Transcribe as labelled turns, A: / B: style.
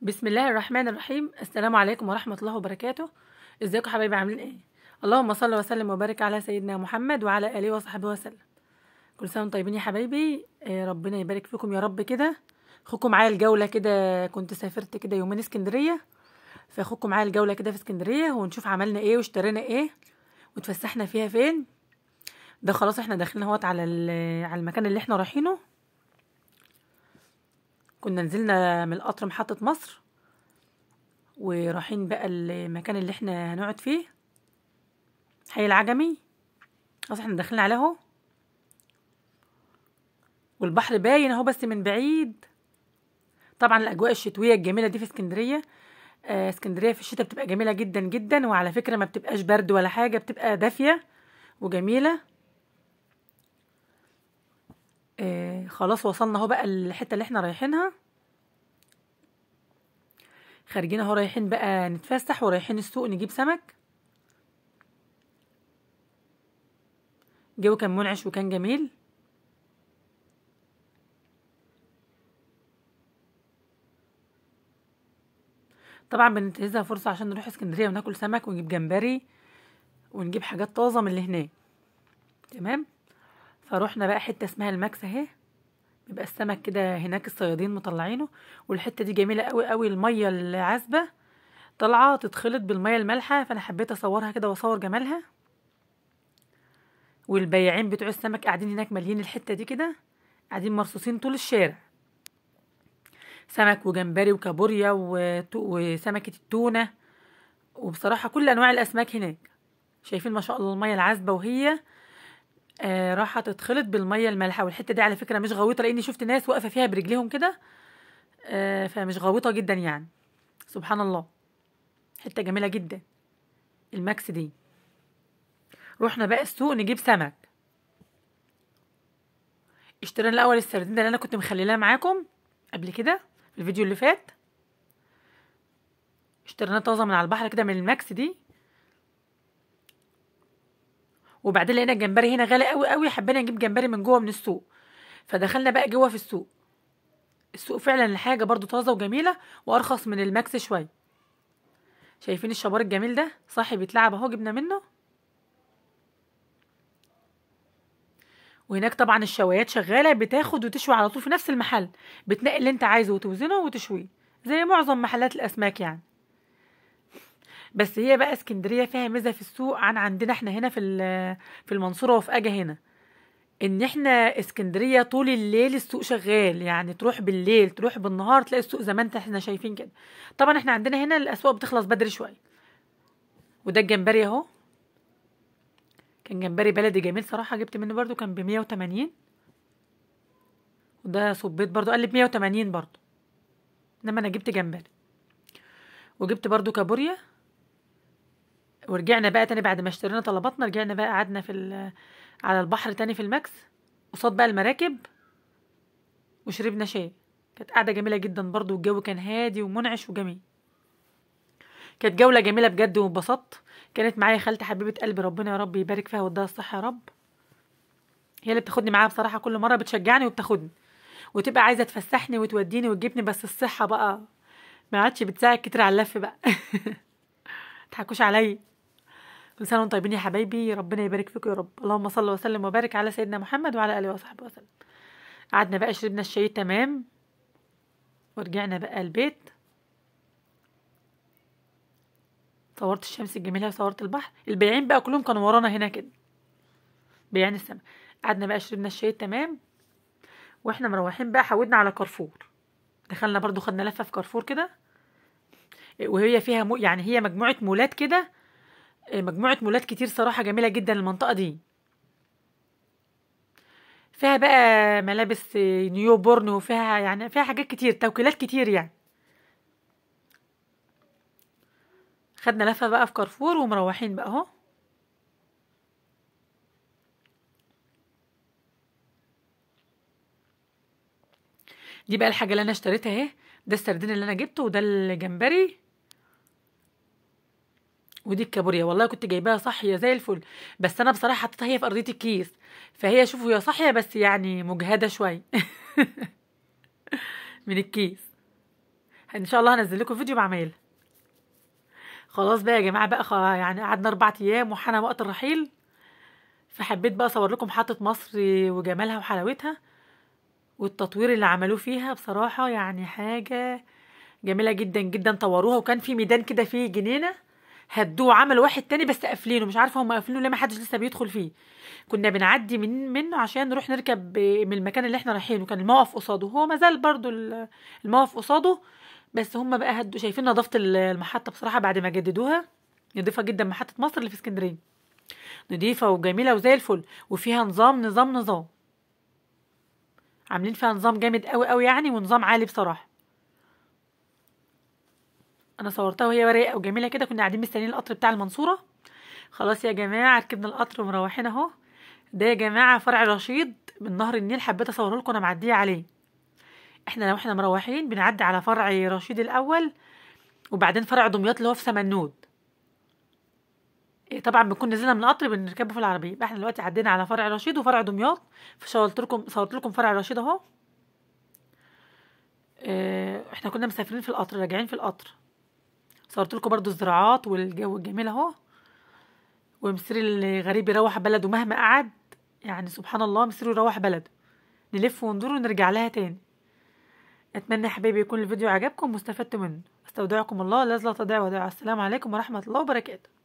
A: بسم الله الرحمن الرحيم. السلام عليكم ورحمة الله وبركاته. ازيكم حبايبي، عاملين ايه؟ اللهم صل وسلم وبارك على سيدنا محمد وعلى اله وصحبه وسلم. كل سنة وانتم طيبين يا حبايبي، ربنا يبارك فيكم يا رب. كده خدكم معايا الجولة كده، كنت سافرت كده يومين اسكندرية، فاخدكم معايا الجولة كده في اسكندرية ونشوف عملنا ايه واشترينا ايه وتفسحنا فيها فين. ده خلاص احنا داخلين اهوت على المكان اللي احنا رايحينه. كنا نزلنا من القطر محطة مصر ورايحين بقى المكان اللي احنا هنقعد فيه، حي العجمي. خلاص احنا داخلين عليه اهو، والبحر باين اهو بس من بعيد. طبعا الاجواء الشتوية الجميلة دي في اسكندرية، اسكندرية في الشتاء بتبقى جميلة جدا جدا، وعلى فكرة ما بتبقاش برد ولا حاجة، بتبقى دافية وجميلة. خلاص وصلنا اهو بقى الحتة اللي احنا رايحينها. خارجين اهو رايحين بقى نتفسح ورايحين السوق نجيب سمك. الجو كان منعش وكان جميل. طبعا بننتهزها فرصة عشان نروح اسكندرية وناكل سمك ونجيب جمبري ونجيب حاجات طازة من اللي هناك. تمام. فروحنا بقى حتة اسمها الماكس اهي، بيبقى السمك كده هناك الصيادين مطلعينه، والحتة دي جميلة قوي قوي. المية العذبة طالعه تتخلط بالمية المالحه، فانا حبيت اصورها كده واصور جمالها. والبياعين بتوع السمك قاعدين هناك مالين الحتة دي كده، قاعدين مرصوصين طول الشارع، سمك وجمبري وكابوريا وسمكه التونه، وبصراحة كل انواع الاسماك هناك. شايفين ما شاء الله المية العذبة وهي راح تتخلط بالمية المالحه. والحتة دي على فكرة مش غويطه، لاني شفت ناس واقفة فيها برجليهم كده، فمش غويطه جدا يعني. سبحان الله، حتة جميلة جدا الماكس دي. رحنا بقى السوق نجيب سمك. اشترينا الاول السردين ده اللي انا كنت مخليلاه معاكم قبل كده في الفيديو اللي فات، اشتريناه طازة من على البحر كده من الماكس دي. وبعدين لقينا الجمبري هنا غالي قوي قوي، حبينا نجيب جمبري من جوه من السوق، فدخلنا بقى جوه في السوق. السوق فعلا الحاجة برضو طازة وجميلة وارخص من الماكس شوية. شايفين الشبار الجميل ده صاحي بيتلعب اهو، جبنا منه. وهناك طبعا الشوايات شغالة، بتاخد وتشوي على طول في نفس المحل، بتنقي اللي انت عايزه وتوزنه وتشويه زي معظم محلات الاسماك يعني. بس هي بقى اسكندرية فيها ميزة في السوق عن عندنا احنا هنا في المنصورة وفي اجا هنا، ان احنا اسكندرية طول الليل السوق شغال، يعني تروح بالليل تروح بالنهار تلاقي السوق زي ما انت احنا شايفين كده. طبعا احنا عندنا هنا الاسواق بتخلص بدري شوية. وده الجمبري اهو، كان جمبري بلدي جميل صراحة، جبت منه برده كان ب 180. وده صبيت برده قال لي ب 180 برده، انما انا جبت جمبري. وجبت برده كابوريا. ورجعنا بقى تاني بعد ما اشترينا طلباتنا، رجعنا بقى قعدنا في على البحر تاني في الماكس قصاد بقى المراكب، وشربنا شاي. كانت قعدة جميلة جدا برضو، والجو كان هادي ومنعش وجميل. كانت جولة جميلة بجد وانبسطت. كانت معايا خالتي حبيبه قلبي، ربنا يا رب يبارك فيها ويديها الصحة يا رب. هي اللي بتاخدني معاها بصراحة كل مرة، بتشجعني وبتاخدني وتبقى عايزه تفسحني وتوديني وتجيبني، بس الصحة بقى ما عادش بتساعد كتير على اللف بقى. متضحكوش عليا. كل سنة وانتم طيبين يا حبايبي، ربنا يبارك فيكم يا رب. اللهم صل وسلم وبارك على سيدنا محمد وعلى اله وصحبه وسلم. قعدنا بقى شربنا الشاي تمام، ورجعنا بقى البيت. صورت الشمس الجميلة وصورت البحر. البياعين بقى كلهم كانوا ورانا هنا كده، بياعين السمك. قعدنا بقى شربنا الشاي تمام، واحنا مروحين بقى حودنا على كارفور. دخلنا برضو خدنا لفه في كارفور كده، وهي فيها يعني هي مجموعة مولات كده، مجموعة مولات كتير صراحة جميلة جدا المنطقة دي. فيها بقى ملابس newborn، وفيها يعني فيها حاجات كتير، توكيلات كتير يعني. خدنا لفة بقى في كارفور ومروحين بقى اهو. دي بقى الحاجة اللي انا اشتريتها اهي، ده السردين اللي انا جبته، وده الجمبري، ودي الكابوريا. والله كنت جايباها صاحية زي الفل، بس انا بصراحة حطيتها هي في ارضية الكيس، فهي شوفوا هي صاحية بس يعني مجهده شوية من الكيس. ان شاء الله هنزل لكم فيديو بعمايلها. خلاص بقى يا جماعة بقى، يعني قعدنا 4 ايام وحان وقت الرحيل، فحبيت بقى اصور لكم محطة مصر وجمالها وحلاوتها والتطوير اللي عملوه فيها. بصراحة يعني حاجة جميلة جدا جدا، طوروها. وكان في ميدان كده فيه جنينة هدوه، عملوا واحد تاني بس قافلينه، مش عارفه هم قافلينه ليه، ما حدش لسه بيدخل فيه. كنا بنعدي منه عشان نروح نركب من المكان اللي احنا رايحينه، كان الموقف قصاده، هو ما زال برضو الموقف قصاده، بس هم بقى هدوا. شايفين نظافة المحطة بصراحة بعد ما جددوها، نضيفه جدا. محطة مصر اللي في اسكندرية نضيفه وجميلة وزي الفل، وفيها نظام نظام نظام، عاملين فيها نظام جامد قوي قوي يعني، ونظام عالي بصراحة. انا صورتها وهي رايقة وجميلة كده، كنا قاعدين مستنيين القطر بتاع المنصورة. خلاص يا جماعة ركبنا القطر ومروحين اهو. ده يا جماعة فرع رشيد من نهر النيل، حبيت اصوره لكم انا معدية عليه. احنا لو احنا مروحين بنعدي على فرع رشيد الاول، وبعدين فرع دمياط اللي هو في سمنود. طبعا بنكون نزلنا من القطر بنركبه في العربية. يبقى احنا دلوقتي عدينا على فرع رشيد وفرع دمياط، فصورت لكم صورت لكم فرع رشيد اهو. احنا كنا مسافرين في القطر، راجعين في القطر. صورت لكم برضو الزراعات والجو الجميل اهو، ومصير الغريب يروح بلده مهما قعد، يعني سبحان الله مصيره يروح بلده. نلف وندور ونرجع لها تاني. اتمنى يا حبايبي يكون الفيديو عجبكم واستفدتوا منه. استودعكم الله لا تضيع وداع. السلام عليكم ورحمة الله وبركاته.